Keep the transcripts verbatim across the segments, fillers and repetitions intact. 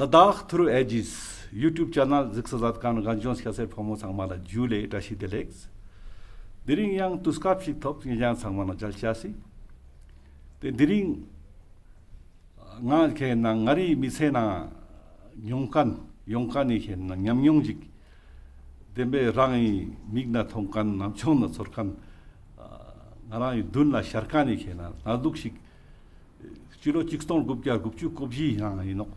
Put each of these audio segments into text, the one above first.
ལ་དྭགས་ཐུརུ་ཨེ་ཇིས་ཡུ་ཊུབ་ཆེ་ནལ་གཟིགས་ས་མཛད་མཁན་རྒན་གཞོན་སྐྱ་སེར་ཕོ་མོ་ཚང་མ་ལ་ཇུ་ལེ་བཀྲ་ཤིས་བདེ་ལེགས། དེ་རིང་ཡང་དུས་སྐབས་ཤིག་ཐོབ་ངེད་ཅག་ཚང་མ་ལ་མཇལ་ཆ་སི། དེ་དེ་རིང་ང་ཁེ་ན་ང་རི་མི་ཚེ་ན་མྱོང་མཁན་ཡོང་མཁན་ནི་ཁེ་ན་ཉམས་མྱོང་ཅིག་དེ་བས་རང་གི་མིག་ན་མཐོང་མཁན་ནམ་མཆོང་ན་ཚོར་མཁན་ང་རང་གི་མདུན་ལ་ཤར་མཁན་ནི་ཁེ་ན་ན་ལུག་ཤིག་སྤྱི་ལོ་ཆིག་སྟོང་དགུ་བརྒྱ་དགུ་བཅུ་གོ་བཞི་ཡང་ཡིན་ནོག་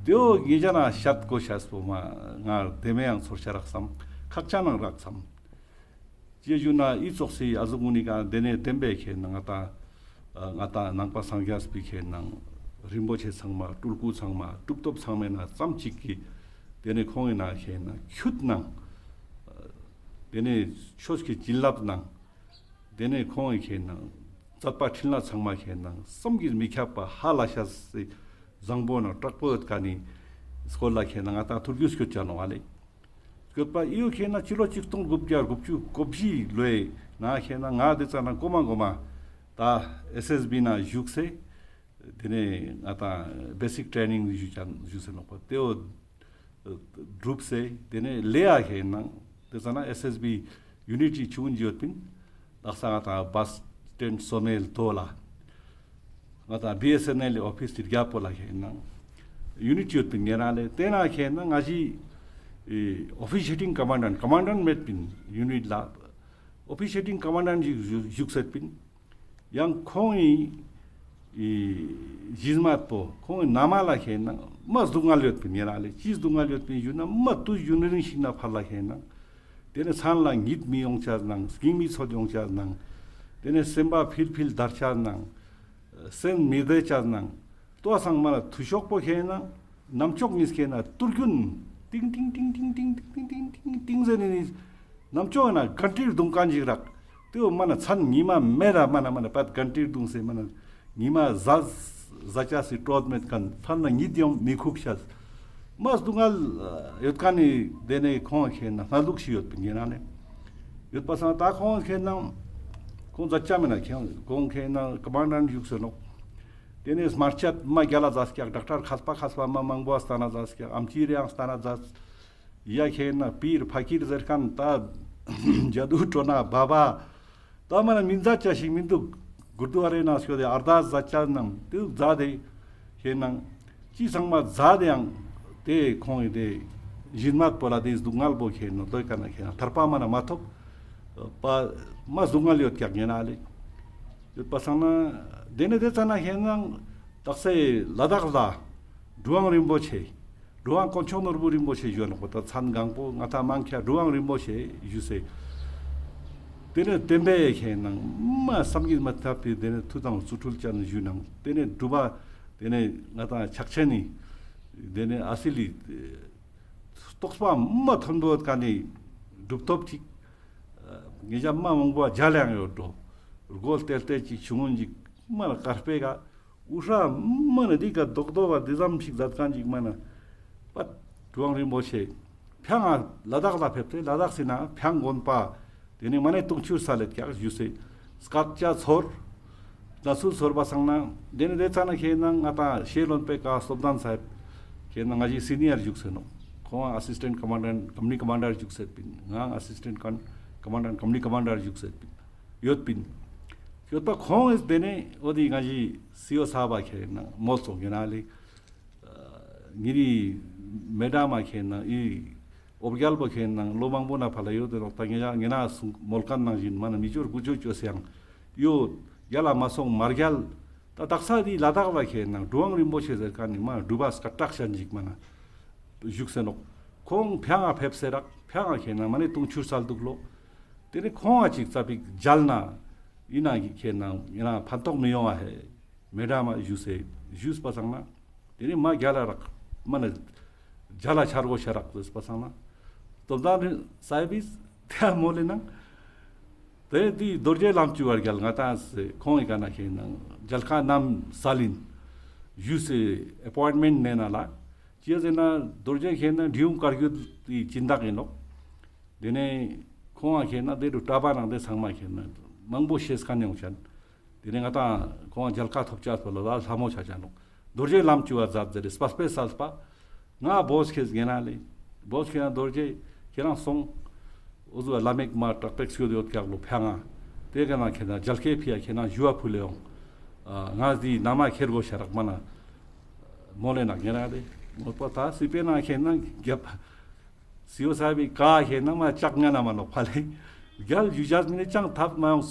དེའོ་ངེད་ཅག་ན་ཤད་གོ་ཤས་པོ་མ་ང་དེ་མེ་ཡང་ཚོར་ཤ་རག་སམ་ཁག་ཅན་ནང་རག་སམ། ཅེས་ཞུ་ན་ཨི་ཙོགས་སི་ཨ་ཟུག་གུན་ནི་ག་དེ་ནས་བདེན་པའི་ཁེ་ན་ང་ཏང་ང་ཏང་ནང་པ་སངས་རྒྱས་པའི་ཁེ་ན་རིན་པོ་ཆེ་ཚང་མ་སྤྲུལ་སྐུ་ཚང་མ་གྲུབ་ཐོབ་ཚང་མའི་ནང་ཙམ་ཅིག་གི་དེ་ནས་ཁོང་ངི་ནང་ཁེ་ན་ཁྱུད་ནང་དེ་ནས་ཆོས་ཀྱི་བྱིན་རླབས་ནང་དེ་ནས་ཁོང་ངི་ཁེ་ན་མཛད་པ་འཕྲིན་ལས་ཚང་མ་ཁེ་ན་བསམ་གྱིས་མི་ཁྱབ་པ་ཧ་ལས་ཤ་སི་བཟང་པོ་ནང་དྲག་པོ་ཡོད་མཁན་ནི་སྐོར་ལ་ཁེ་ན་ང་ཏང་ཐུར་རྒྱུས་སྐྱོད་ཅ་ནོག་ཨ་ལེ། སྐྱོད་པ་ཨིའུ་ཁེ་ན་སྤྱི་ལོ་ཆིག་སྟོང་དགུ་བརྒྱ་དགུ་བཅུ་གོ་བཞི་ལོའི་ནང་ཁེ་ན་ང་དེ་ཙ་ན་གོ་མ་གོ་མ་ད་ཨེས་ཨེས་བི་ནང་བཞུགས་སེ་དེ་ནས་ང་ཏང་བེ་སིག་ཊྲེ་ནིང་ཞུ་ཅན་ཞུ་སེ་ནོག་པ་དེའོ་གྲུབ་སེ་དེ་ནས་ལེ་ཡ་ཁེ་ན་དེ་ཙ་ན་ཨེས་ཨེས་བི་ཡུ་ནིཊ་ཅིག་ཆུང་ངུན་ཡོད་པིན། དག་ས་ང་ཏང་བཱས་སི་ཊེན་སོ་མེལ་དོ་ལ་ང་ཏང་བི་ཨེས་ཨེན་ཨེལ་ཨོ་ཕིས་ཅིག་རྒྱབ་པོ་ལ་ཁེ་ན་ཡུ་ནིཊ་ཡོད་པིན་ངེ་རང་ལེ། དེ་ན་ཁེ་ན་ང་ཞི་ཨོ་ཕི་ཤི་ཡེ་ཊིང་ཀོ་མན་ཌན་ཀོ་མན་ཌན་མེད་པིན་ཡུ་ནིཊ་ལ་ཨོ་ཕི་ཤི་ཡེ་ཊིང་ཀོ་མན་ཌན་ཞིག་བཞུགས་སེད་པིན། ཡང་ཁོང་ངི་ཨི་གཞི་མ་པོ་ཁོང་ངི་ན་མ་ལ་ཁེ་ན་མ་སྡུག་བསྔལ་ཡོད་པིན་ངེ་རང་ལེ། ཅི་སྡུག་བསྔལ་ཡོད་པིན་ཞུ་ན་མ་དུས་ཡུན་རིང་ཞིག་ན་ཕར་ལ་ཁེ་ན་དེ་ནས་མཚན་ལ་གཉིད་མི་ཡོང་ཆ་ནང་སྙིང་མི་ཚོད་ཡོང་ཆ་ནང་དེ་ནས་སེམས་པ་ཕིལ་ཕིལ་འདར་ཆ་ནང་སེམས་མི་བདེ་ཆ་ནང་ལྟོས་སང་མ་ལ་ཐུ་ཤོག་པོ་ཁེ་ན་ནམ་ཅོག་གཉིས་ཁེ་ན་ཏུར་རྒྱུན་ཏིང་ཏིང་ཏིང་ཏིང་ཟེར་ནི་ནི་ནམ་ཅོག་ན་གན་ཏིར་རྡུང་མཁན་ཞིག་རག་དེའོ་མ་ན་མཚན་ཉི་མ་མེད་ད་མ་ན་མ་ན་པད་གན་ཏིར་རྡུང་སེ་མ་ན་ཉི་མ་ཟ་ཟ་ཆ་སི་དྲོད་མེད་མཁན་ཕར་ན་གཉིད་ཡང་མི་ཁུག་ཤ་མ་སྡུག་བསྔལ་ཡོད་མཁན་ནི་དེ་ནས་ཁོང་ཁེ་ན་སྣ་ལུག་ཞིག་ཡོད་པིན་ངེ་རང་ལེ། ཡོད་པ་སང་ད་ཁོང་ཁེ་ན་ཁོང་ཛ་ཅ་མེ་ན་ཁེ་ཁོང་ཁེ་ན་ཀོ་མན་ཌན་བཞུགས་སེ་ནོག་དེ་ནས་སྨན་དཔྱད་མ་རྒྱལ་ལ་ཛ་སྐྱག་ཌོག་ཊར་ཁས་པ་ཁས་པ་མ་མང་པོ་ཨ་སྟན་ན་ཛ་སྐྱག་ཨམ་ཆི་རེ་ཡང་སྟན་ན་ཛ། ཡ་ཁེ་ན་པིར་ཕ་ཀིར་ཟེར་མཁན་ད་ཇ་དུ་ཏྲོ་ན་བ་བ་ད་མ་ན་མིང་ཛ་ཅ་ཞིག་མི་འདུག་གུར་དུ་ཨ་རེ་ན་སྐྱོ་དེ་ཨར་དཱས་ཛ་ཅ་ནམ་དེ་ཛ་དེ་ཁེ་ན་ཅི་ཚང་མ་ཛ་དེ་ཡང་དེ་ཁོང་ཡི་དེ་གཞི་མ་པོ་ལ་དེ་སྡུག་བསྔལ་པོ་ཁེ་ན་ལོས་ཀ་ན་ཁེ་ན་ཐར་པ་མ་ན་མ་ཐོབ་པ་མ་སྡུག་བསྔལ་ཡོད་ཀྱག་ངེ་ན་ལེ། ཡོད་པ་སང་ན་དེ་ནས་དེ་ཙ་ན་ཁེ་ན་དག་ས་ལ་དྭགས་ལ་གྲུབ་དབང་རིན་པོ་ཆེ། གྲུབ་དབང་དཀོན་མཆོག་ནོར་བུ་རིན་པོ་ཆེ་ཞུ་ནོག་པ་ད་མཚན་གང་པོ་ང་ཏང་མང་ཁྱ་གྲུབ་དབང་རིན་པོ་ཆེ་ཞུ་སེ། དེ་ནས་བསྟན་པའི་ཁེ་ན་མ་བསམ་གྱིས་མ་ཐག་པའི་དེ་ནས་མཐུ་དང་རྫུ་འཕྲུལ་ཅན་ཞུ་ནང་དེ་ནས་གྲུབ་པ་དེ་ནས་ང་ཏང་ཕྱག་ཆེན་ནི་དེ་ནས་ཨ་སི་ལི་རྟོགས་པ་མ་མཐོན་པོ་ཀ་ནི་གྲུབ་ཐོབ་ཅིག་ངེད་ཅག་མ་མང་པོ་མཇལ་ཡང་ཡོད་འགྲོ། རྒོལ་ཏེལ་ཏེ་ཅིག་ཆུང་ངུན་ཅིག་མ་ལ་དཀར་པེ་ག་འུ་ཧྲ་མ་ན་འདི་ག་རྡོག་རྡོག་བ་འདི་ཙམ་ཞིག་མཛད་མཁན་ཅིག་མ་ན་པད་གྲུབ་དབང་རིན་པོ་ཆེ་ཕྱང་ང་ལ་དྭགས་ལ་ཕེབས་ཏེ་ལ་དྭགས་སི་ན་ཕྱང་དགོན་པ་དེ་ནས་མ་ནས་དུང་ཕྱུར་ས་ལེ་ཀྱག་ཞུ་སེ་སྐད་ཆ་ཚོར། ན་སུ་ཚོར་བ་སང་ན་དེ་ནས་དེ་ཙ་ན་ཁེ་ན་ང་ཏང་ཤེས་ལོན་པེ་ཀ་སྟོབས་ལྡན་ས་ཧེབ་ཁེ་ན་ང་ཞི་སི་ནི་ཡར་བཞུགས་སེ་ནོག་ཁོང་ཨ་སིས་ཊེན་ཊ་ཀོ་མན་ཌན་ཊ་ཀམ་ནི་ཀོ་མན་ཌར་བཞུགས་སེ་པིན། ང་ཨ་སིས་ཊེན་ཊ་ཀོ་མན་ཌན་ཊ་ཀམ་ནི་ཀོ་མན་ཌར་བཞུགས་སེ་པིན། ཡོད་པིན། ཡོད་པ་ཁོང་ཨེ་དེ་ནས་འོ་དེ་ང་ཞི་སི་ཨོ་ས་བ་ཁེ་ན་མོལ་སོང་ཡོད་ན་ལེ། ངེ་རི་མེ་ཌམ་མ་ཁེ་ན་ཨི་འོ་རྒྱལ་པོ་ཁེ་ན་ལོ་མང་པོ་ན་ཕ་ལ་ཡོད་དེ་ནོག་ད་ངེ་ཡ་ངེ་ན་སུང་མོལ་མཁན་ནང་བཞིན་མ་ན་མི་ཅོར་གུ་ཅོ་ཅོ་སེ་ཡང་ཡོད་རྒྱལ་ལ་མ་སོང་མ་རྒྱལ། ད་དག་ས་དེ་ལ་དྭགས་ལ་ཁེ་ན་གྲུབ་དབང་རིན་པོ་ཆེ་ཟེར་མཁན་ནི་མ་གྲུབ་པ་སྐད་གྲགས་ཅན་ཅིག་མ་ན་བཞུགས་སེ་ནོག་ཁོང་ཕྱང་ང་ཕེབས་སེ་རག་ཕྱང་ང་ཁེ་ན་མ་ནི་དུང་ཕྱུར་ས་ལ་འདུག་ལོ། དེ་ནས་ཁོང་ང་ཅིག་ཙ་པིག་མཇལ་ན་ཡིན་ན་ཁེ་ན་ཡིན་ན་ཕན་ཐོགས་མི་ཡོང་བ་ཧེ། མེ་ཌམ་མ་བཞུགས་སེ་བཞུགས་པ་སང་ན་དེ་ནས་མ་རྒྱལ་ལ་རག་མ་ན་མཇལ་ལ་ཆ་རྒོ་ཤ་རག་ཟེར་པ་སང་ན་སྟོབས་ལྡན་ས་ཧེབ་བིས་དེ་མོལ་ལེ་ན། དེ་དེ་རྡོ་རྗེ་ལམ་བཅུ་བ་རྒྱལ་ང་ཏང་ཁོང་ངི་ཀ་ན་ཁེ་ན་མཇལ་ཁ་ནམ་ས་ལིན་ཞུས་སེ་ཨེ་པོའིན་མེནཊ་ནེ་ན་ལ་ཅི་ཟེར་ན་རྡོ་རྗེ་ཁེ་ན་འབྲི་གུང་བཀའ་བརྒྱུད་དེ་སྦྱིན་བདག་ཡིན་ནོག་དེ་ནས་ཁོང་ང་ཁེ་ན་དེ་རུ་གྲྭ་པ་ནང་དེ་ཚང་མ་ཁེ་ན་མང་པོ་ཤེས་མཁན་ཡོང་ཅན། དེ་ནས་ང་ཏང་ཁོང་ང་མཇལ་ཁ་ཐོབ་ཅག་པོ་ལ་ལ་ལྷ་མོ་ཆ་ཅན་ནོག་རྡོ་རྗེ་ལམ་བཅུ་བ་མཛད་ཟེར་སྤ་སྤེ་སལ་པ། ང་བོས་ཁྱེར་ཉེ་རང་ལེ། བོས་ཁྱེར་ན་རྡོ་རྗེ་ཁྱེ་རང་སོང་། འུ་ཟུག་བླ་མེད་མ་དྲག་པོ་ཞིག་ཡོད་ཀྱག་ལོ་ཕིའ་ང་། དེ་ཀ་ན་ཁྱེ་རང་མཇལ་ཁའི་ཕིའ་ཁྱེ་རང་ཞུ་བ་ཕུལ་ལེ་ཡོང་། ཨ་ང་འདི་ན་མ་ཁྱེར་དགོས་ཤ་རག་མ་ན། མོལ་ལེ་ནག་ཉེ་རང་ལེ། མོལ་པ་ད་སི་པེ་ན་ཁྱེ་རང་རྒྱབ། སི་ཨོ་སཱ་བི་ཀ་ཁྱེ་རང་མ་ལྕགས་ཉ་ན་མ་ནོག་ཕ་ལེ། རྒྱལ་ཞུ་ཅས་མི་ནི་ཅང་ཐབས་མ་ཡོང་།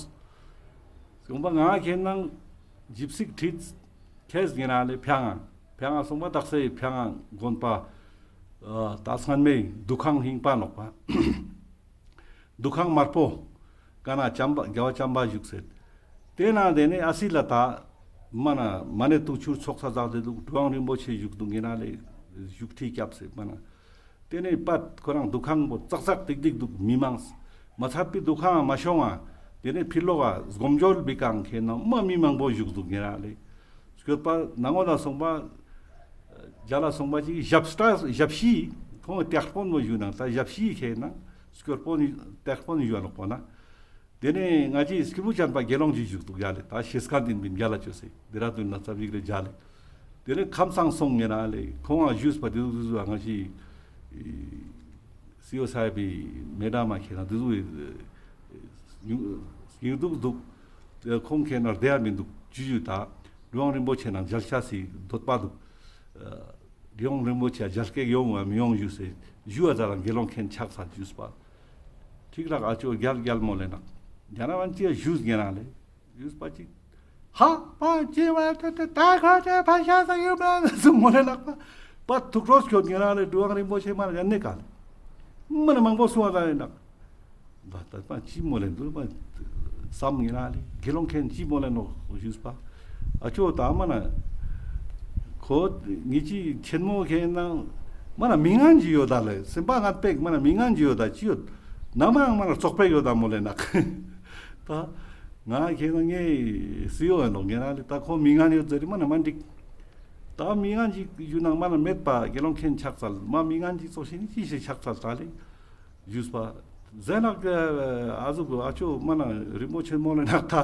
སོང་པ་ང་ཁྱེ་རང་ཇིབ་སིག་ཁྲིད་ཁྱེར་ཉེ་རང་ལེ་ཕིའ་ང་། ཕིའ་ང་སོང་པ་དག་ས་ཕིའ་ང་དགོན་པ། ཨ་ད་སྔན་མའི་འདུ་ཁང་རྙིང་པ་ནོག་པ། འདུ་ཁང་དམར་པོ། ཀ་ན་ལྕམ་པ་རྒྱལ་བ་ལྕམ་པ་བཞུགས་སེ། དེ་ན་དེ་ནས་ཨ་སི་ལ་ད། མ་ན་མ་ཎི་དུང་ཕྱུར་ཚོགས་ས་ཛག་སྟེ་འདུག་གྲུབ་དབང་རིན་པོ་ཆེ་བཞུགས་འདུག་ཉེ་རང་ལེ། བཞུགས་ཁྲི་བཀབ་སེ་མ་ན། དེ་ནས་པད་ཁོ་རང་འདུ་ཁང་པོ་ཙག་ཙག་ཏིག་ཏིག་འདུག་མི་མང་། མ་ཚད་པའི་འདུ་ཁང་མ་ཤོང་ང་། དེ་ནས་ཕི་ལོག་ག་སྒོམ་ཇོལ་བི་ཀང་ཁྱེ་རང་མ་མི་མང་པོ་བཞུགས་འདུག་ཉེ་རང་ལེ། སྐྱོད་པ་ནང་ངོ་ལ་སོང་པ། རྒྱ་ལ་སོང་པ་ཅིག་ཞབས་ཏ་ཞབས་ཕྱི། ཁོང་སྟེགས་དཔོན་པོ་ཞུ་ན་ད་ཞབས་ཕྱི་ཁྱེ་རང་སྐྱོད་དཔོན་སྟེགས་དཔོན་ཞུ་ལོག་པོ་ན། དེ་ནས་ང་ཅི་སྐྱེས་བུ་བྱམས་པ་དགེ་སློང་ཅིག་བཞུགས་འདུག་ཡ་ལེ། ད་ཤེས་ཁན་དེན་བིན་རྒྱ་ལ་ཅོས་སེ་དེ་ར་དུན་ན་ཙབ་ཞིག་ལེ་རྒྱ་ལེ། དེ་ནས་ཁམས་སང་སོང་ཉེ་རང་ལེ་ཁོང་ང་ཞུས་པ་དེ་ཟུག་དེ་ཟུག་ང་ཅི་སི་ཨོ་སཱ་བི་མེ་ཌམ་མ་ཁྱེ་རང་དེ་ཟུག་སྙིང་སྡུག་འདུག་ཁོང་ཁྱེ་རང་བདེ་ཡ་མི་འདུག་ཅི་ཞུ་ད་གྲུབ་དབང་རིན་པོ་ཆེ་ནང་མཇལ་ཆ་སི་འདོད་པ་འདུག་གྲུབ་དབང་རིན་པོ་ཆེ་མཇལ་སྐད་ཡོང་བ་མི་ཡོང་ཞུས་སེ་ཞུ་བ་ཙ་ལ་དགེ་སློང་མཁན་ཆགས་ས་ཞུས་པ། ཁྲིག་རག་ཨ་ཅོ་རྒྱལ་རྒྱལ་མོལ་ལེ་ནག་རྒྱ་ན་བན་ཅི་ཡ་ཞུས་ཉེ་རང་ལེ། ཡུས་པ་ཅིག་ཧ་པ་ཅི་བ་ཏ་ཏ་ཏ་ཁ་ཏ་ཕ་ཤ་ས་ཡུ་མ་སུ་མོ་ལེ་ལག་པ། པ་ཐུགས་ཁྲོ་སྐྱོད་ཉེ་རང་ལེ་གྲུབ་དབང་རིན་པོ་ཆེ་མ་ན་ཡན་ནེ་ཀ་ལེ། མ་ན་མང་པོ་སུ་བ་ལ་ཡིན་ནག་ད་ད་པ་ཅི་མོ་ལེ་འདུག་པ་བསམ་ཉེ་རང་ལེ་དགེ་སློང་མཁན་ཅི་མོ་ལེ་ནོ་ཞུས་པ། ཨ་ཅོ་ད་མ་ན་ཁོ་ངི་ཅི་ཆེན་མོ་ཁེ་ན་མ་ན་མི་ངན་ཅི་ཡོད་ད་ལེ་སེམས་པ་ངན་པེག་མ་ན་མི་ངན་ཅི་ཡོད་ད་ཅི་ཡོད། ནམ་ཡང་མ་ན་བཙོག་པེག་ཡོད་ད་མོ་ལེ་ནག་ད། ང་ཁེ་ན་ངའི་སི་ཨོ་ཨེ་ནོག་ཉེ་རང་ལེ་ད་ཁོ་མི་ངན་ཡོད་ཟེར་རི་མ་ན་མ་འགྲིག་ད་མི་ངན་ཅིག་ཡུ་ནང་མ་ན་མེད་པ་དགེ་སློང་མཁན་ཆགས་ཚར་མ་མི་ངན་ཅིག་ཙོགས་ཤིག་ནི་ཅི་ཞིག་ཆགས་ཚར་ད་ལེ། ཞུས་པ། ཟེར་ནག་ཨ་ཟུག་གི་ཨ་ཅོ་མ་ན་རིན་པོ་ཆེ་མོ་ལེ་ནག་ད་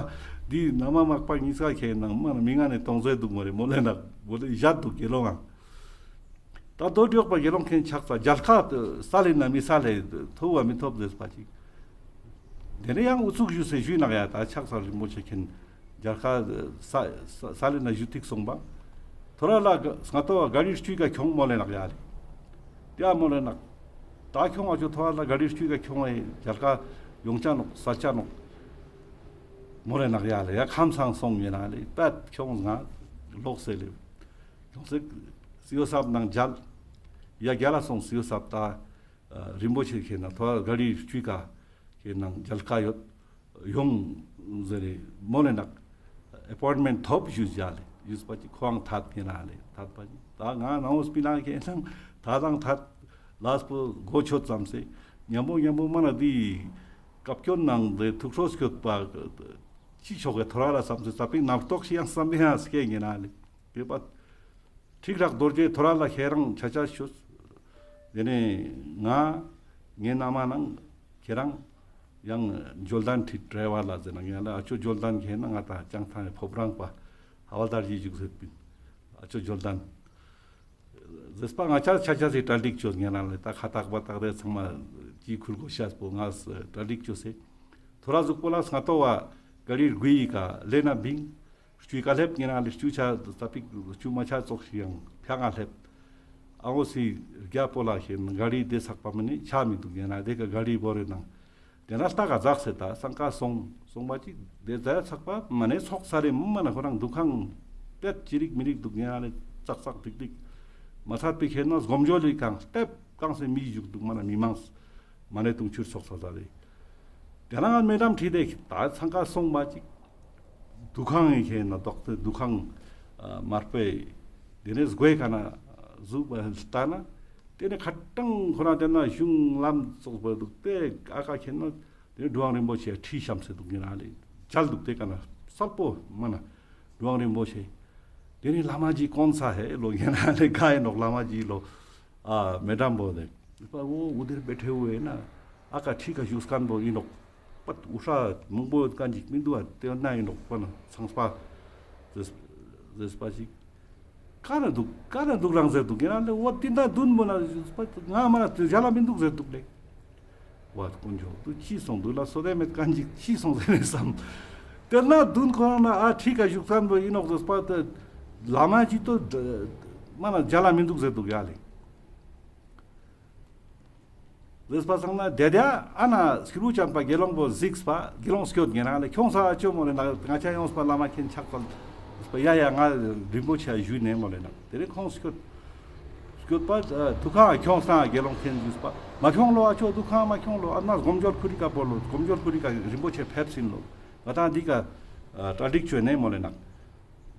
འདི་ན་མ་མག་པ་ཉིས་ཀ་ཁེ་ན་མ་ན་མི་ངན་ནི་གཏོང་ཟེར་འདུག་མ་རེ་མོ་ལེ་ནག་མོ་ལེ་བཞད་འདུག་དགེ་སློང་ཨང་། ད་དོ་འགྲོགས་པ་དགེ་སློང་མཁན་ཆགས་ས་མཇལ་ཁ་ས་ལེ་ན་མི་ས་ལེ་ཐོབ་བ་མི་ཐོབ་ཟེར་པ་ཅིག་དེ་ནས་ཡང་ཨུ་ཚུགས་ཞུས་སེ་ཞུས་ནག་ཡ་ད་ཆགས་ས་རིན་པོ་ཆེ་མཁན་མཇལ་ཁ་ས་ས་ས་ལེ་ན་ཞུ་ཐིག་སོང་པ། ཐོ་ར་ལ་སྔ་ཏོ་བ་ག་རི་སྐྱུས་ཀ་ཁྱོང་མོ་ལེ་ནག་ཡ་ལེ། དེ་ཨ་མོ་ལེ་ནག་ད་ཁྱོང་ཨ་ཅོ་ཐོ་ར་ལ་ག་རི་སྐྱུས་ཀ་ཁྱོང་ཨེ་མཇལ་ཁ་ཡོང་ཅ་ནོག་ས་ཅ་ནོག་མོ་ལེ་ནག་ཡ་ལེ་ཡ་ཁམས་སང་སོང་ཡིན་ན་ལེ་པད་ཁྱོང་ང་ལོག་སེ་ལེ། ཡོང་སེ་སི་ཨོ་སཱ་བི་ནང་མཇལ། ཡ་རྒྱ་ལ་སོང་སི་ཨོ་སཱ་བི་ད། རིན་པོ་ཆེ་ཁེ་ན་ཐོ་ག་རི་སྐྱུས་ཀ་ཁེ་ན་མཇལ་ཁ་ཡོད་ཡོང་ཟེར་རེ་མོ་ལེ་ནག་ཨེ་པོའིན་མེན་ཊ་ཐོབ་ཞུས་ཡ་ལེ་ཡུས་པ་ཅིག་ཁོང་ཐད་ཁེ་ན་ལེ་ཐད་པ་ཅིག་ད་ང་ནང་འོ་སྤི་ན་ཁེ་ན་ཐད་དང་ཐད་ལས་པོ་གོ་ཆོད་ཙམ་སེ་ཉམ་པོ་ཉམ་པོ་མ་ན་དི་སྐབས་སྐྱོན་ནང་དེ་ཐུགས་ཁྲོ་སྐྱོད་པ་ཅི་ཆོག་གེ་ཐོ་ར་ལ་བསམ་སེ་ཙ་པིག་ནམ་རྟོག་ཤི་ཡང་བསམ་པེ་ཡང་སྐྱེ་ཉེ་ན་ལེ་དེ་པ། ཁྲིག་རག་རྡོ་རྗེ་ཐོ་ར་ལ་ཁྱེ་རང་ཆ་ཆ་ཤོད། དེ་ནས་ང་ངའི་མནའ་མ་ནང་ཁྱེ་རང་ཡང་འབྱོར་ལྡན་ཁྲིད་བྲལ་བ་ལ་ཟེར་ན་ངས་ལ་ཨ་ཅོ་འབྱོར་ལྡན་ཁེ་ན་ང་ད་ཅང་ཐང་ཕོབ་རང་པ་ཧ་བ་དར་གྱི་བཞུགས་ཟེར་པིན། ཨ་ཅོ་འབྱོར་ལྡན། ཟེར་པ་ང་ཆ་ཆ་ཆ་སི་གྲ་སྒྲིག་ཅོས་ངས་ན་ལེ་ད་ཁ་ཐག་པ་ཐག་རེ་ཚང་མ་ཅི་ཁུར་གོ་ཤེས་པོ་ང་གྲ་སྒྲིག་ཅོས་སེ། ཐོ་ར་ཟུག་པོ་ལ་སྔ་ཏོ་བ་ག་རི་དགུའི་ཀ་ལེ་ན་བིང་། སྐྱུས་ཀ་ལེབ་ཉེ་ན་ལེ་སྐྱུས་ཆ་ཙ་པིག་སྐྱུས་མ་ཆ་ཙོགས་ཤིག་ཡང་ཕྱག་ང་ལེབ། ཨ་འོ་སི་རྒྱ་པོ་ལ་ཤེ་ན་ག་རི་དེ་ཚག་པ་མ་ནེ་ཆ་མི་འདུག་ཉེ་ན་དེ་ཀ་ག་རི་བོ་རེ་ནང་དེ་ན་ལྟ་ག་ཛག་སེ་ད་སང་ཀ་སོང་སོང་པ་ཅིག་དེ་ཛ་ཚག་པ་མ་ནེ་ཚོགས་ས་རེ་མ་ན་ཁོ་རང་འདུ་ཁང་པད་ཅི་རིག་མི་རིག་འདུག་ཉེ་ན་ལེ་ཙག་ཙག་ཏིག་ཏིག་མ་ཚད་པའི་ཁེ་ན་སྒོམ་བརྒྱུད་ལི་གང་ལྟེབ་གང་སེ་མི་བཞུགས་འདུག་མ་ན་མི་མང་། མ་ནེ་དུང་ཕྱུར་ཚོགས་ས་ད་རེ། དེ་ན་ང་མེ་ཌམ་ཁྲིད་དེ་ད་ཚང་ཀ་སོང་པ་ཅིག་འདུ་ཁང་ངི་ཁེ་ན་དོག་ཏེ་འདུ་ཁང་དམར་པོའི་དེ་ནས་སྒོའི་ཀ་ན་ཟུག་པ་ལྟ་ན་དེ་ནས་ཁ་ཏང་ཁོ་རང་དེ་ན་གཞུང་ལམ་ཙོགས་པ་འདུག་སྟེ་ཨ་ཀ་ཁེ་ན་དེ་ནས་གྲུབ་དབང་རིན་པོ་ཆེ་ཁྲི་བཤམས་སེ་འདུག་ཉེ་ན་ལེ་མཇལ་འདུག་དེ་ཀ་ན་གསལ་པོ་མ་ན་གྲུབ་དབང་རིན་པོ་ཆེ། དེ་ནས་བླ་མ་ཇི་ཀོན་ས་ཧེ་ལོ་ཉེ་ན་ལེ་ག་ཨིན་ནོག་བླ་མ་ཇི་ལོ། ཨ་མེ་ཌམ་བོ་དེ། པ་འོ་འུ་དེར་བེ་ཐེ་བོ་ཨིན་ན། ཨ་ཀ་ཁྲི་ཀ་བཞུགས་ཁན་བོ་ཨིན་ནོག་པ་འུ་ཧྲ་མང་པོ་ཡོད་ཁན་ཅིག་མི་འདུག་ཨ་དེ་ན་ཨིན་ནོག་པ་ན་ཚངས་པ། ཟེར་ཟེར་པ་ཅིག་ཀ་ན་འདུག་ཀ་ན་འདུག་རང་ཟེར་འདུག་ཡིན་ན་ལེ། འོ་དེ་ན་དུན་པོ་ན་ང་མ་ན་དེ་ཞལ་ལ་མི་འདུག་ཟེར་འདུག་ལེ། འོ་དཀོན་མཆོག་དུ་ཅི་སོང་འདུག་ལ། སོ་དེ་མེད་ཀ་འཇིག་ཅི་སོང་ཟེར་ནས་བསམ། དེ་ན་དུན་ཁོ་རང་ན་ཨ་ཁྲིད་ཀ་བཞུགས་ཚན་པོ་ཡིན་ནོག་ཟེར་པ་དེ་བླ་མ་ཅི་ཏོ་མ་ན་ཞལ་ལ་མི་འདུག་ཟེར་འདུག་ཡ་ལེ། ཟེར་པ་སང་ན་དེ་དེ་ཨ་ན་སྐྱེས་བུ་བྱམས་པ་དགེ་སློང་པོ་གཟིགས་པ། དགེ་སློང་སྐྱོད་ངེ་རང་ལེ། ཁྱོང་ས་ཨ་ཅོ་མོ་ལེ་ན། ང་ཆ་ཡོངས་པ་བླ་མ་མཁྱེན་ཆགས་པ། ཟེར་པ་ཡ་ཡ་ང་རིན་པོ་ཆེ་ཞུས་ནས་མོ་ལེ་ན། དེ་རིང་ཁོང་སྐྱོད་སྐྱོད་པ་ཨ་དུ་ཁང་ཁྱོང་ས་དགེ་སློང་མཁྱེན་ཞུས་པ། མ་ཁྱོང་ལོ་ཨ་ཅོ་དུ་ཁང་མ་ཁྱོང་ལོ། ཨ་ན་སྒོམ་སྦྱོར་ཁུ་རི་ཀ་བོར་ལོ། སྒོམ་སྦྱོར་ཁུ་རི་ཀ་རིན་པོ་ཆེ་ཕེབས་ཟིན་ལོ། ང་དང་འདི་ཀ་ཨ་གྲ་སྒྲིག་བཅོས་ནས་མོ་ལེ་ན།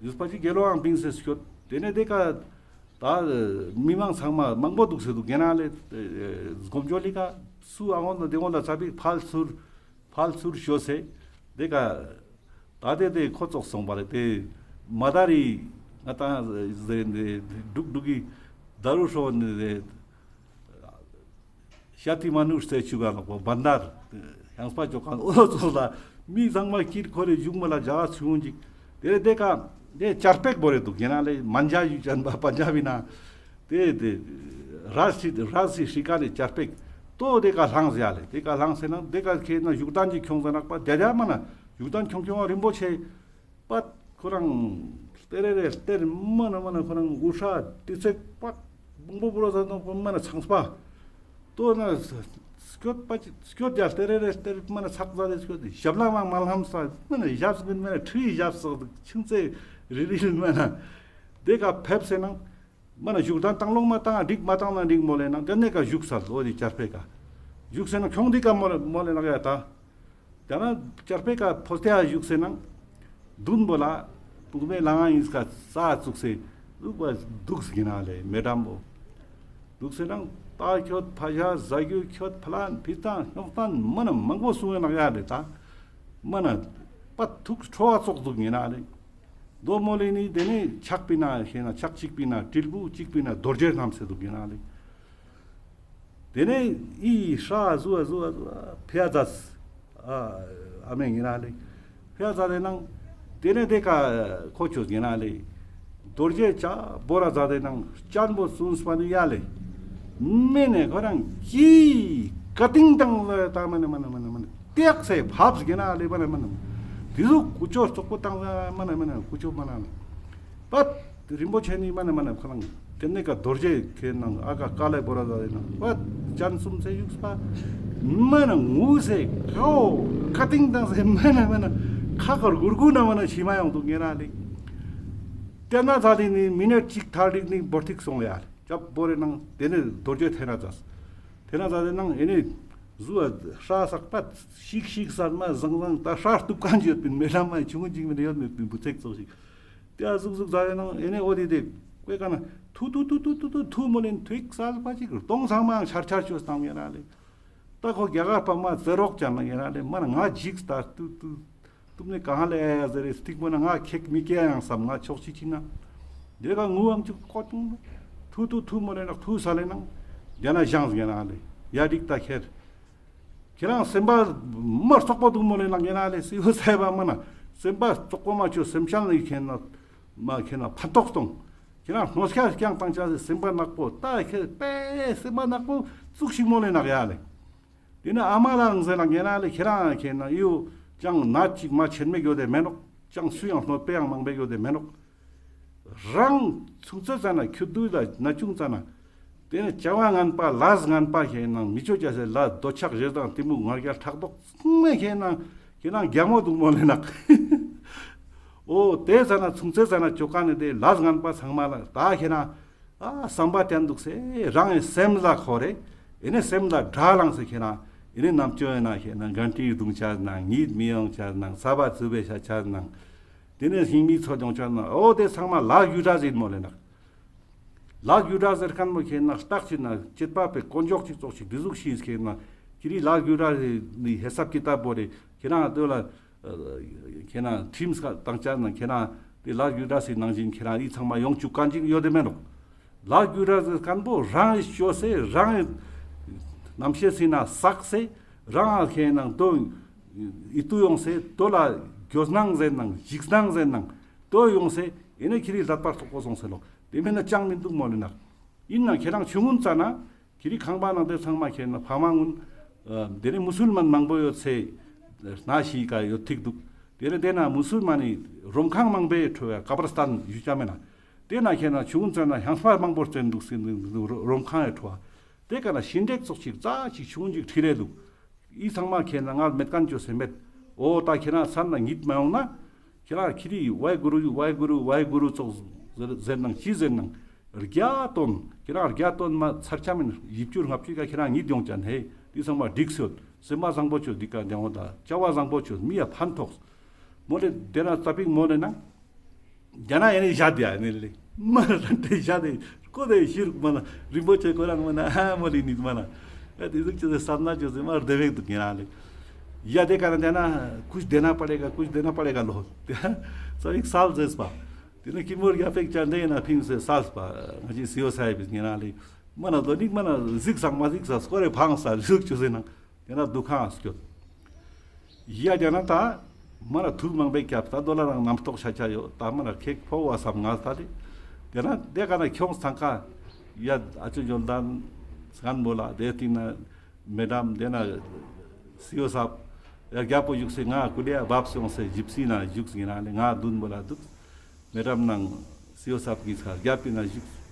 ཞུས་པ་ཅིག་དགེ་སློང་ཨང་བིང་སེ་སྐྱོད། དེ་ནས་དེ་ཀ་ད་མི་མང་ཚང་མ་མང་པོ་འདུག་ཟེར་འདུག་ཡིན་ན་ལེ། སྒོམ་སྦྱོར་ལི་ཀ་སུ་ཨ་ངོ་ན་དེ་ངོ་ན་ཙ་པིག་ཕལ་ཚུར་ཕལ་ཚུར་ཤོ་སེ་དེ་ཀ་ད་དེ་དེ་ཁོ་ཙོགས་སོང་པ་ལེ། དེ་མ་ད་རི་ང་དང་ཟེར་འདུག་འདུག་གི་ད་རུ་ཧྲོ་ནི་དེ། ཤ་ཏི་མ་ནུ་རྩེ་ཆུ་ག་ལོག་པ་བན་དར་ཡང་སྤ་ཅོ་གང་འོ་ཙོགས་ལ་མི་ཚང་མ་ཀིར་ཁོ་རེ་བཞུགས་མ་ལ་ཇ་ཚུ་ཡོང་ཅིག། དེ་རེ་དེ་ཀ་དེ་ཅར་པེག་བོ་རེ་འདུག་ཡིན་ན་ལེ། མན་ཇ་ཡུ་ཅན་པ་པན་ཇ་བི་ན་དེ་དེ་ར་སི་ར་སི་ཧྲི་ཀ་ནེ་ཅར་པེག་ཏོ་དེ་ཀ་ལྷང་ཟེར་ཡ་ལེ། དེ་ཀ་ལྷང་ཟེར་ན་དེ་ཀ་ཁེ་ན་བཞུགས་སྟན་གྱི་ཁྱོང་ཟེར་ནག་པ། དེ་ར་མ་ན་བཞུགས་སྟན་ཁྱོང་ཁྱོང་རིན་པོ་ཆེ། པད་ཁོ་རང་སྟེར་རེ་རེ་སྟེར་མ་ན་མ་ན་ཁོ་རང་འུ་ཧྲ་ཏི་ཚེག་པད་བོང་བུ་བུ་ར་ཟ་ནོ་མ་ན་ཚངས་པ། ཏོ་ན་སྐྱོད་པ་ཅི་སྐྱོད་ཡ་སྟེར་རེ་རེ་སྟེར་མ་ན་ཚག་ཟ་རེ་སྐྱོད་ཞབས་ལ་མ་མ་ལྷམ་ས་མ་ན་ཞབས་ཀུན་མ་ན་ཁྲུའི་ཞབས་སོགས་ཆུང་ཚེ་རི་རི་མ་ན་དེ་ཀ་ཕེབས་སེ་ནང་། མ་ན་བཞུགས་སྟན་བཏང་ལོང་མ་བཏང་འགྲིག་མ་བཏང་ན་འགྲིག་མོ་ལེ་ན། དེ་ནེ་ཀ་བཞུགས་ས་ལོ་དེ་ཅར་པེ་ཀ་བཞུགས་སེ་ན་ཁྱོང་འདི་ཀ་མོ་ལེ་མོ་ལེ་ན་ཡ་ད། དེ་ན་ཅར་པེ་ཀ་ཕོ་སྟེ་ཡ་བཞུགས་སེ་ན་དུན་པོ་ལ་བུག་མེ་ལ་ང་ཡིན་ཀ་ས་བཙུགས་སེ་བཙུགས་པ་འདུག་ཟེར་གི་ན་ལེ་མེ་འགྲམ་པོ། འདུག་སེ་ན་ད་ཁྱོད་ཕ་ཞ་ཟ་རྒྱུ་ཁྱོད་ཕ་ལན་ཕི་ཏང་སྙོག་སྟན་མ་ན་མང་པོ་གསུང་ཡོད་ན་ཡ་ལེ་ད། མ་ན་པ་ཐུག་ཁྲོ་བ་ཙོགས་འདུག་ཡིན་ན་ལེ། དོ་མོ་ལེ་ནི་དེ་ནེ་ཕྱག་པི་ན་ཤེ་ན་ཕྱག་གཅིག་པི་ན་དྲིལ་བུ་གཅིག་པི་ན་རྡོ་རྗེ་བསྣམས་སེ་འདུག་ཡིན་ན་ལེ། དེ་ནེ་ཨི་ཧྲ་ཟུ་བ་ཟུ་བ་ཕི་ཡ་ཛས་ཨ་མེ་ཡིན་ན་ལེ། ཕི་ཡ་ཛ་དེ་ནང་དེ་ནེ་དེ་ཀ་ཁོ་ཆོས་ཡིན་ན་ལེ། རྡོ་རྗེ་ཅ་བོ་ར་ཛ་དེ་ནང་སྤྱན་པོ་བཙུམས་པ་ནི་ཡ་ལེ། མེ་ནེ་ཁོ་རང་ཀི་ཀ་ཏིང་དང་ལེ་ད་མ་ནེ་མ་ནེ་མ་ནེ་མ་ནེ་ཏེག་སེ་ཕབས་ཡིན་ན་ལེ་མ་ནེ་མ་ནེ། དེ་ཟུག་ཀུ་ཅོ་ཙོག་པོ་བཏང་ལེ་མ་ནེ་མ་ནེ་ཀུ་ཅོ་མ་ནེ་ལེ། པད་རིན་པོ་ཆེ་ནི་མ་ནེ་མ་ནེ་ཁོ་རང་དེ་ནེ་ཀ་རྡོ་རྗེ་ཁེ་ནང་ཨ་ཀ་ཀ་ལེ་བོ་ར་ཟ་ཡིན་ན་པད་སྤྱན་བཙུམས་སེ་བཞུགས་པ། མ་ནེ་ངུས་སེ་ཁའོ་ཀ་ཏིང་བཏང་སེ་མ་ནེ་མ་ནེ་ཁ་ཁར་གུར་གུ་ན་མ་ནེ་ཤི་མ་ཡོང་འདུག་ཡིན་ན་ལེ། དེ་ན་ད་དེ་ནི་མི་ནེ་ཊ་གཅིག་ཐར་ལིག་ནི་བོར་ཐིག་སོང་ཡ་ལེ། ཅབ་བོ་རེ་ནང་དེ་ནེ་རྡོ་རྗེ་ཐེ་ན་ཛས། ཐེ་ན་ཛས་དེ་ནང་ཨེ་ནེ་ཟུ་བ་ཧྲ་སག་པད་ཤིག་ཤིག་ཟ་མ་ཟང་ཟང་ད་ཧྲ་གཏུབ་ཁན་ཡོད་པིན་མེ་ལ་མ་ཆུང་ངུ་ཅིག་མེ་ཡོད་མེད་པིན་བུ་ཚེག་ཙོགས་ཤིག། དེ་ཨ་ཟུག་ཟུག་ཟ་དེ་ནང་ཨེ་ནེ་འོ་དེ་དེ་ཀོས་ཀ་ན་ཐུ་ཐུ་ཐུ་མོ་ལེན་ཐུག་སལ་པ་ཅིག་གདོང་ཚང་མའང་ཆར་ཆར་ཅོས་བཏང་ཡིན་ན་ལེ། ད་ཁོ་རྒྱ་གར་པ་མ་ཟེར་རོགས་ཀྱང་ན་ཡིན་ན་ལེ་མ་ན་ང་འཇིགས་ད་ཏུ་ཏུ། ཏུབ་ནེ་གང་ལེ་ཟེར་རེ་སྟིག་པོ་ན་ང་ཁེག་མི་སྐྱེ་ཡང་བསམ་ང་ཕྱོགས་ཅི་ཅི་ན། དེ་ཀ་ངུ་ཨང་ཅིག་ཀོ་ཏུང་ཐུ་ཐུ་ཐུ་མོ་ལེ་ནག་ཐུ་ས་ལེ་ནང་། དེ་ན་ཞང་ཟེར་ན་ལེ་ཡ་རིག་ད་ཁེར། ཁྱེད་རང་སེམས་པ་མ་རྩོག་པོ་འདུག་མོ་ལེ་ནག་ཡིན་ན་ལེ་སི་ཡོ་སེ་བ་མ་ན་སེམས་པ་རྩོག་པོ་མ་ཆོ་སེམས་ཤང་ལེ་ཁེན་ན་མ་ཁེན་ན་ཕན་ཐོགས་གཏོང་། ཁྱེད་རང་སྣོད་སྐྱ་རྐྱང་བཏང་ཆ་སེ་སེམས་པ་ནག་པོ་ད་ཁེ་པེ་སེམས་པ་ནག་པོ་ཙུག་ཞིག་མོ་ལེ་ནག་ཡ་ལེ། དེ་ནེ་ཨ་མ་ལའང་ཟེར་ན་ངེ་ན་ལེ་ཁྱེད་རང་ཁྱེད་ན་ཡོ་ཅང་ན་ཅིག་མ་ཆེན་མེད་ཡོད་དེ་མེ་ནོག། ཅང་སུ་ཡང་གནོད་པ་ཡང་མང་པོ་ཡོད་དེ་མེ་ནོག། རང་ཆུང་ཙེ་ཙ་ན་ཁྱོད་དུས་ལ་ན་ཆུང་ཙ་ན། དེ་ནེ་བྱ་བ་ངན་པ་ལས་ངན་པ་ཁྱེད་ན་མི་ཆོས་ཅ་སེ་ལ་འདོད་ཆགས་ཞེ་སྡང་གཏི་མུག་ང་རྒྱལ་ཕྲག་དོག་ཚང་མ་ཁྱེད་ན་ཁྱེད་ན་རྒྱ་མོ་འདུག་མོ་ལེ་ནག། འོ་དེ་ཙ་ན་ཆུང་ཙེ་ཙ་ན་ཅོ་ཀ་ནེ་དེ་ལས་ངན་པ་ཚང་མ་ལ་ད་ཁྱེད་ན། ཨ་བསམ་པ་བསྟན་འདུག་སེ་རང་གི་སེམས་ལ་འཁོར་རེ། ཨེ་ནེ་སེམས་ལ་དགྲ་ལངས་སེ་ཁྱེད་ན་ཨེ་ནེ་ནམ་ཅོ་ཡིན་ན་ཁྱེད་ན་གན་ཏི་རྡུང་ཆ་ན་ཉིད་མི་ཡོང་ཆ་ན་ས་བ་ཚུ་བེ་ཤ་ཆ་ན་དེ་ནེ་ཤིང་མི་ཚོ་ཡོང་ཆ་ན་འོ་དེ་ཚང་མ་ལ་རྒྱུ་འབྲས་ཡིན་མོ་ལེ་ནག། ལ་རྒྱུ་འབྲས་ཟེར་ཁན་མོ་ཁྱེད་ན་རྟགས་ཅི་ན་བྱེད་པ་པའི་དཀོན་མཆོག་ཅིག་ཙོགས་ཤིག་དེ་ཟུག་ཤིས་ཁྱེད་ན་ཁྱེད་རི་ལ་རྒྱུ་འབྲས་ནི་ཧེ་སབ་ཀི་ཏབ་བོ་རེ་ཁྱེད་རང་ལྟོས་ལ། ཁྱེད་ན་ཁྲིམས་ཁ་བཏང་ཆ་ན་ཁྱེད་ན་དེ་ལ་རྒྱུ་འབྲས་སི་ནང་བཞིན་ཁྱེད་རང་ཨི་ཚང་མ་ཡོང་བཅུག་ག་འཇིག་ཡོད་དེ་མེད་ནོག། ལ་རྒྱུ་འབྲས་སི་སྐམ་པོ་རང་ཨི་ཅོས་སེ་རང་ཨི་རྣམ་ཤེས་སི་ན་བསགས་སེ་རང་ཨ་ཁྱེད་ན་དོ་ཨི་ཏུ་ཡོང་སེ་དོ་ལ་འགྱོད་སྣང་ཟེར་ནང་འཇིགས་སྣང་ཟེར་ནང་དོ་ཡོང་སེ་ཨེ་ནེ་ཁྱེད་རི་ལྷད་པར་ཐོག་པོ་སོང་སེ་ལོག། དེ་མེད་ན་ཅང་མི་འདུག་མོལ་ལེ་ནག། ཨིན་ན་ཁྱེད་རང་ཆུང་ངུན་ཙ་ན་ཁྱེད་རི་ཁང་པ་ནང་དེ་ཚང་མ་ཁྱེད་ན་ཕ་མ་ངུན་དེ་ནས་མུ་སུལ་མན་མང་པོ་ཡོད་སེ་ན་ཤི་ཀ་ཡོད་ཐིག་འདུག། དེ་ནས་དེ་ན་མུ་སུལ་མན་ནི་རོམ་ཁང་མང་པོའི་ཁྲོད་ཀ་བར་སྟན་ཞུ་ཅ་མེད་ན། དེ་ན་ཁྱེད་ན་ཆུང་ངུན་ཙ་ན་ཧང་སྤ་མང་པོ་བཙན་འདུག་སེ་འདུག་རོམ་ཁང་ཡི་ཁྲོད། དེ་ཀ་ན་ཤིང་འབྲས་ཙོགས་ཅིག་རྩ་ཅིག་ཆུང་ཅིག་ཁྲིད་རེ་འདུག། ཨི་ཚང་མ་ཁྱེད་ན་ང་མེད་མཁན་ཅོ་སེ་མེད། འོ་ད་ཁྱེད་ན་སར་ན་ཉིད་མ་ཡོང་ན། ཁྱེད་ན་ཁྱེད་རི་ཝའི་གུ་རུ་ཝའི་གུ་རུ་ཝའི་གུ་རུ་ཙོགས་ཟེར་ཟེར་ནང་ཅི་ཟེར་ནང་། བརྒྱ་ཏོན་ཁྱེད་ན་བརྒྱ་ཏོན་མ་ཚར་ཆ་མིན་བཞི་བཅུ་ལྔ་བཅུ་ཀ་ཁྱེད་ན་ཉིད་ཡོང་ཅན་ཧེ། དེ་ཚང་མ་འགྲིག་སོད་སེམས་པ་བཟང་པོ་ཅོ་འདི་ཀ་འདེང་འོ་ད་བྱ་བ་བཟང་པོ་ཅོ་མི་ཡ་ཕན་ཐོགས། མོ་ལེ་དེ་ན་ཙ་པིག་མོ་ལེ་ན། རྒྱ་ན་ཡ་ནི་ཞད་ཡ་ནི་ལེ། མ་ར་དེ་ཞད་དེ་ཀོ་དེ་ཤིར་མ་ན་རིན་པོ་ཆེ་ཁོ་རང་མ་ན་ཧ་མ་ལི་ནི་མ་ན། ཨ་དེ་ཟུག་ཅི་ཟེར་ས་ན་ཅི་ཟེར་མ་ར་དེ་བེག་དུ་ཉེ་ན་ལེ། ཡ་དེ་ཀ་ན་དེ་ན་ཀུཤ་དེ་ན་པ་ལེ་ག་ཀུཤ་དེ་ན་པ་ལེ་ག་ལོ། དེ་ས་ཡིག་སལ་ཟེར་སྤ། དེ་ན་ཀི་མོར་ཡ་ཕེག་ཅན་དེ་ན་ཕིང་སེ་སལ་སྤ། ང་ཅི་སི་ཨོ་ས་ཡ་བིས་ཉེ་ན་ལེ། མ་ན་དོ་ནིག་མ་ན་ཟིག་སང་མ་ཟིག་ས་སྐོར་རེ་ཕང་ས་ཟུག་ཅི་ཟེར་ནང་། དེ་ན་འདུ་ཁང་སྐྱོད། ཡ་དེ་ན་ད་མ་ན་ཐུག་མང་པོའི་སྐྱབས་ད་དོ་ལ་རང་རྣམ་རྟོག་ཤ་ཆ་ཡོད་ད་མ་ན་ཁེག་ཕོ་བ་སམ་ང་ད་དེ། དེ་ན་དེ་ཀ་ན་ཁྱོང་སང་ཀ་ཡ་ཨ་ཅོ་ཇོལ་དན་སྒན་བོ་ལ་དེ་སྟིང་ན་མེ་ཌམ་དེ་ན་སི་ཨོ་སབ་ཡ་རྒྱ་པོ་བཞུགས་སེ་ང་ཀུ་ལེ་ཡ་བབས་སོང་སེ་ཇིབ་སི་ན་བཞུགས་ཡིན་ན་ལེ་ང་མདུན་བོ་ལ་འདུག། མེ་ཌམ་ནང་སི་ཨོ་སབ་ཀྱི་ས་རྒྱ་པི་ན་བཞུགས།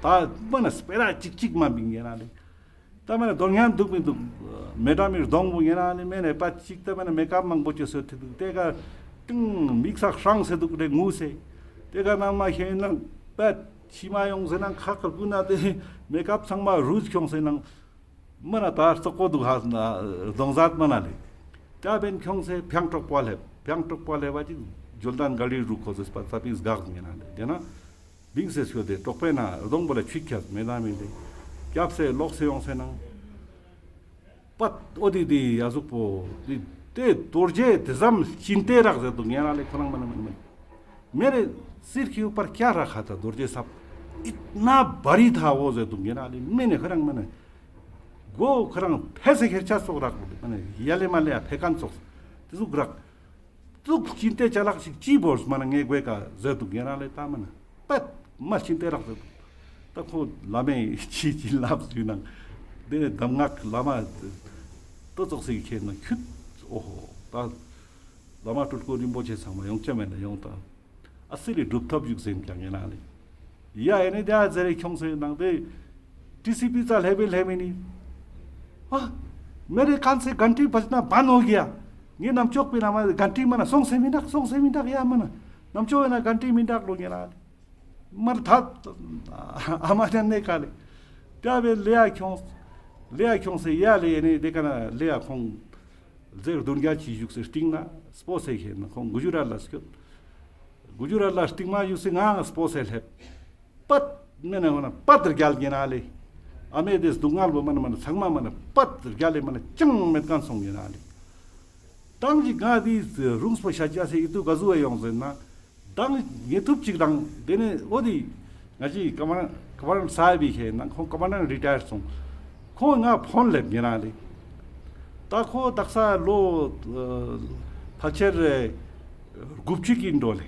ད་མ་ན་སྤེ་ར་ཅིག་ཅིག་མ་བིང་ཡིན་ན་ལེ། ད་མེ་ན་དོན་ངན་འདུག་མི་འདུག། མེ་ཌམ་མི་གདོང་བོ་ཉེ་ན་ནི་མེ་ནེ་པ་ཅིག་ད་མེ་ན་མེ་ཀབ་མང་པོ་ཅོ་སོ་ཐི་འདུག་དེ་ཀ་ཏིང་མིག་ས་ཧྲང་སེ་འདུག་རེ་ངུ་སེ། དེ་ཀ་ནང་མ་ཤེས་ནང་པད་ཤི་མ་ཡོང་སེ་ནང་ཁ་ཁར་ཀུ་ན་དེ་མེ་ཀབ་ཚང་མ་རུས་ཁྱོང་སེ་ནང་མ་ན་ད་རྩོག་པོ་འདུག་ཧ་ན་གདོང་ཟད་མ་ན་ལེ། ད་བེན་ཁྱོང་སེ་ཕྱང་གྲོག་པོ་ལེབ་ཕྱང་གྲོག་པོ་ལེབ་བ་ཅིག་ཇོལ་དན་ག་ལི་རུ་ཁོ་ཟེར་སྤ་ཙ་པིག་སྒག་ཉེ་ན་ལེ་དེ་ན། བིང་སེ་སྐྱོད་དེ་གྲོགས་པོའི་ནང་གདོང་པོ་ལ་ཆུ་ཁྱབ་མེ་ན་མེ་དེ་སྐྱབས་སེ་ལོག་སེ་ཡོང་སེ་ནང་། པད་འོ་དེ་དེ་ཡ་ཟུག་པོ་དེ་དེ་རྡོ་རྗེ་དེ་ཙམ་ཅིན་ཏེ་རག་ཟེར་འདུག་ཉེ་ན་ལེ་ཁོ་རང་མ་ན་མ་ན་མ་ན་མེ་རེ་སིར་ཁྱི་པར་ཀྱ་ར་ཁ་ད་རྡོ་རྗེ་སབ་ཨིད་ན་བ་རི་ཐ་འོ་ཟེར་འདུག་ཉེ་ན་ལེ་མེ་ནེ་ཁོ་རང་མ་ན་མགོ་ཁོ་རང་ཕེ་སེ་ཁེར་ཆ་སོག་རག་མ་ན་ཡ་ལེ་མ་ལེ་ཡ་ཕེ་ཁན་སོག་དེ་ཟུག་རག། ཙུག་ཅིན་ཏེ་ཅ་ལག་ཞིག་ཅི་བོར་མ་ན་ངའི་དགོས་ཀ་ཟེར་འདུག་ཉེ་རང་ལེ་ད་མ་ན་པད་མ་ཅིན་ཏེ་རག་ཟེར་འདུག། ད་ཁོ་བླ་མའི་ཅི་ཅི་ལབ་ཟུག་ནང་དེ་ནས་གདམས་ངག་བླ་མ་ཏོ་ཙོགས་སི་ཁྱེར་ན་ཁྱུད་འོ་ཧོ་ད་བླ་མ་སྤྲུལ་སྐུ་རིན་པོ་ཆེ་ཚང་མ་ཡོང་ཆ་མེད་ན་ཡོང་ད། ཨ་སི་ལི་གྲུབ་ཐོབ་བཞུགས་ཟེར་ཀྱང་ཡིན་ན་ལེ། ཡ་ཨེ་ནེ་དེ་ཨ་ཟེར་རེ་ཁྱོང་སེ་ནང་དེ་ཊི་སི་པི་ཙ་ལྷེ་བེ་ལྷེ་མེ་ནི། ཨ་མེ་རེ་ཁན་སེ་གན་ཊི་བཇ་ན་བན་ཧོ་གི་ཡ། ངའི་རྣམ་ཅོག་པི་ན་མ་གན་ཊི་མ་ན་སོང་སེ་མི་འདག་སོང་སེ་མི་འདག་ཡ་མ་ན། རྣམ་ཅོག་ཡ་ན་གན་ཊི་མི་འདག་ལོ་ངེ་ན། མར་ཐད་ཨ་མ་ཅན་ནེ་ཀ་ལེ། དེ་བེ་ལེ་ཡ་ཁྱོང་། ལེ་ཡ་ཁྱོང་སེ་ཡ་ལེ་ཡ་ནེ་དེ་ཀ་ན་ལེ་ཡ་ཁོང་། ཟེར་བདུན་བརྒྱ་ཅི་བཞུགས་སེ་སྟིང་ན་སྤོ་སེ་ཁེ་ན་ཁོང་གུ་ཇུ་རཱཏ་ལ་སྐྱོད། གུ་ཇུ་རཱཏ་ལ་སྟིང་མ་བཞུགས་སེ་ང་སྤོ་སེ་ལེབ། པད་མེ་ན་ཧོ་ན་པད་རྒྱལ་གྱི་ན་ལེ། ཨ་མེ་དེ་སྡུག་བསྔལ་བོ་མ་ན་མ་ན་ཚང་མ་མ་ན་པད་རྒྱལ་ལེ་མ་ན་ཅང་མེད་ཁན་སོང་གི་ན་ལེ། ཏང་ཅིག་ང་དེ་རུང་སྤོ་ཤ་ཅ་སེ་ཨི་ཏུ་ག་ཟུ་བ་ཡོང་ཟེར་ན། ཏང་ངེ་ཐུབ་ཅིག་དང་དེ་ནས་འོ་དེ་ང་ཅི་ཀ་མ་ཀ་མ་ཌན་ས་བི་ཁེ་ན་ཁོང་ཀ་མ་ཌན་རི་ཊ་ཡར་སོང་། ཁོང་ང་ཕོན་ལེབ་ཉེ་རང་ལེ། ད་ཁོ་དག་ས་ལོ་ཕལ་ཆེར་དགུ་བཅུ་གི་འགྲོ་ལེ།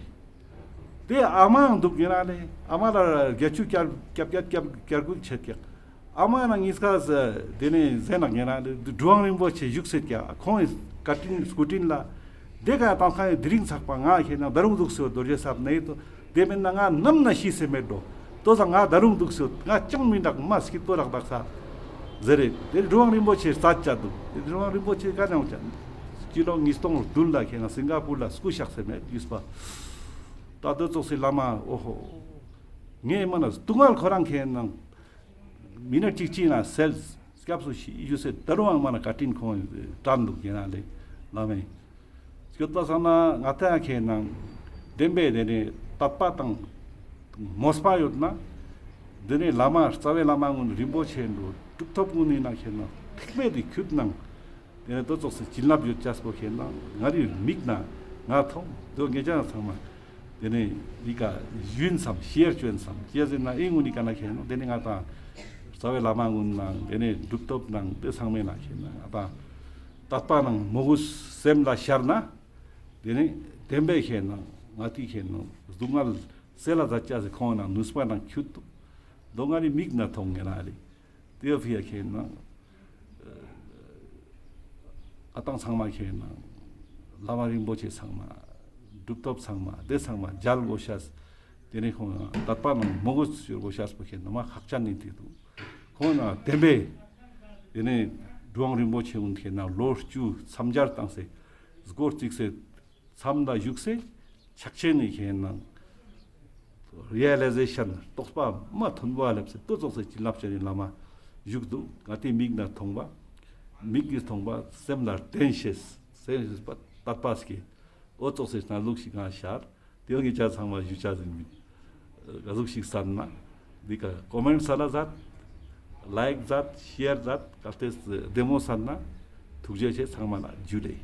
དེ་ཨ་མའང་འདུག་ཉེ་རང་ལེ། ཨ་མ་ལ་བརྒྱད་ཅུ་བརྒྱད་བརྒྱད་བརྒྱད་དགུ་ཆེད་ཀྱག། ཨ་མ་ན་ཉིས་ཀ་ཟེ་དེ་ནས་ཟེ་ནག་ཉེ་རང་ལེ་གྲུབ་དབང་རིན་པོ་ཆེ་བཞུགས་སེ་ཀྱག་ཁོང་ངི་བཀའ་དྲིན་སྐུ་དྲིན་ལ། དེ་ཀ་ཏང་ཁང་ངི་དེ་རིང་ཚགས་པ་ང་ཁེ་ན་ད་རུང་འདུག་སེ་རྡོ་རྗེ་ཟབ་ནེ་ཏོ་དེ་མེད་ན་ང་ནམ་ན་ཤི་སེ་མེད་འགྲོ། ཏོ་ས་ང་ད་རུང་འདུག་སེ་ང་ཅང་མི་འདག་མ་སྐྱིད་པོ་རག་དག་ས་ཟེར་རེ། དེ་གྲུབ་དབང་རིན་པོ་ཆེ་རྩ་ཆ་འདུག། དེ་གྲུབ་དབང་རིན་པོ་ཆེ་ཀ་ནང་ཆ་སྤྱི་ལོ་ཉིས་སྟོང་བདུན་ལ་ཁེ་ན་སིང་ག་པུར་ལ་སྐུ་གཤེགས་སེ་མེད་ཡུས་པ། ད་དེ་ཙོགས་སི་བླ་མ་འོ་ཧོ། ངས་མ་ན་སྡུག་བསྔལ་ཁོ་རང་ཁེ་ནང་མི་ནི་ཊ་གཅིག་གཅིག་ན་སེལ། སྐྱབས་སུ་ཤི་ཡུ་སེ་ད་རུང་མ་ན་བཀའ་དྲིན་ཁོང་དྲན་འདུག་ཉེ་རང་ལེ། བླ་མའི་སྐྱོད་པ་སང་ན་ང་ཏང་ཁེ་ནང་བདེན་པའི་དེ་ནས་དད་པ་དང་མོས་པ་ཡོད་ན། དེ་ནས་བླ་མ་རྩ་བའི་བླ་མ་ངུན་རིན་པོ་ཆེ་འགྲོ་གྲུབ་ཐོབ་ངུན་ནི་ནང་ཁེ་ན་ཐེག་མེད་དེ་ཁྱུད་ནང་། དེ་ནས་ཏོ་ཙོགས་སེ་བྱིན་རླབས་ཡོད་ཅེས་པོ་ཁེ་ན་ང་རི་མིག་ན་ང་མཐོང་དོ་ངེ་ཅག་ཚང་མ། དེ་ནས་འི་ཀ་ཡུན་སམ་ཤེར་ཅོན་སམ་ཅི་ཟེར་ན་འི་ངུན་ནི་ཀ་ན་ཁེ་ན་དེ་ནས་ང་ཏང་རྩ་བའི་བླ་མ་ངུན་ནང་དེ་ནས་གྲུབ་ཐོབ་ནང་དེ་ཚང་མའི་ནང་ཁེ་ན་ང་ཏང་དད་པ་ནང་མོས་གུས་སེམས་ལ་ཤར་ན། དེ་ནས་བདེན་པའི་ཁེ་ན་ང་ཏི་ཁེ་ན་སྡུག་བསྔལ་ སེ་ལ་ཛད་ཅེས་སི་ཁོང་ནང་ནུས་པ་ནང་ཁྱུད་དུག། དོ་ང་རི་མིག་ནེ་ཐོང་ངེ་ན་ལེ། ཏེ་ཕི་ཡ་ཁེ་ན་ཨ་ཏང་ཚང་མ་ཁེ་ན་བླ་མ་རིན་པོ་ཆེ་ཚང་མ་གྲུབ་ཐོབ་ཚང་མ་ཏེ་ཚང་མ་མཇལ་གོས་ཤེས། ཏེ་ནེ་ཁོང་ནང་དད་པ་ནང་མོས་གུས་ཤོར་གོས་ཤེས་པོ་ཁེ་ན་མ་ཁག་ཅན་ཨིན་ཏེ་དུག། ཁོང་ནང་བསྟན་པའི་ཏེ་ནེ་གྲུབ་དབང་རིན་པོ་ཆེ་གུན་ཁེ་ན་ལོ་བཅུ་མཚམས་སྦྱར་བཏང་སེ་སྒོར་ཙིག་སེ་མཚམས་ལ་བཞུགས་སེ་ཕྱག་ཆེན་ནི་ཁེ་ནང་རི་ཡ་ལི་ཟེ་ཤན་རྟོགས་པ་མ་ཐོན་པ་ལེབས་སེ་ཏོ་ཙོགས་སེ་བྱིན་རླབས་ཅན་ནི་བླ་མ་བཞུགས་དུག། ང་ཏེ་མིག་ནེ་ཐོང་བ་མིག་གི་ཐོང་བ་སེམས་ལ་དྲན་ཤེས་སེམས་ཤེས་པ་དད་པ་སྐྱེ། འོ་ཙོགས་སེ་ན་ལུགས་ཤིག་ང་ཤར། ཏེ་ཡོང་ངེ་ཅ་ཚང་མ་ཞུ་ཅ་ཟིན་མི་ག་ཟུག་ཤིག་སན་ན་འི་ཀ་ཀོ་མེནྚ་སལ་ལ་ཛད། ལའིཀ་ཛད། ཤེར་ཛད། གལ་ཏེ་བདེ་མོ་སན་ན་ཐུགས་རྗེ་ཆེ། ཚང་མ་ལ་ཇུ་ལེ།